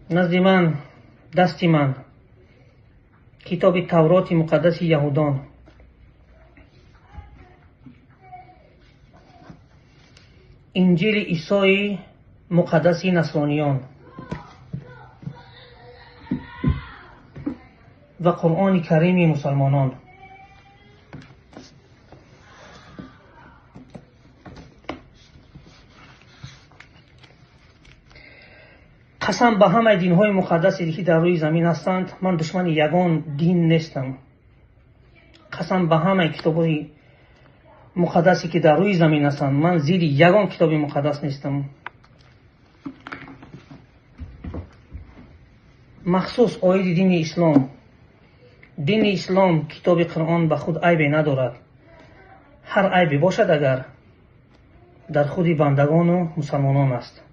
Назди ман, дасти ман, китоби Тавроти муқаддаси яҳудон, Инҷили Исои муқаддаси насрониён ва Қуръони Карими мусалмонон. Қасам ба ҳамаи динҳои муқаддасе, ки дар рӯи замин ҳастанд, ман душмани ягон дин нестам. Қасам ба ҳамаи китобҳои муқаддасе, ки дар рӯи замин ҳастанд, ман зидди ягон китоби муқаддас нестам. Махсус оиди дини ислом. Дини ислом, китоби Қуръон ба худ айбе надорад. Ҳар айбе бошад агар, дар худи бандагону мусалмонон аст.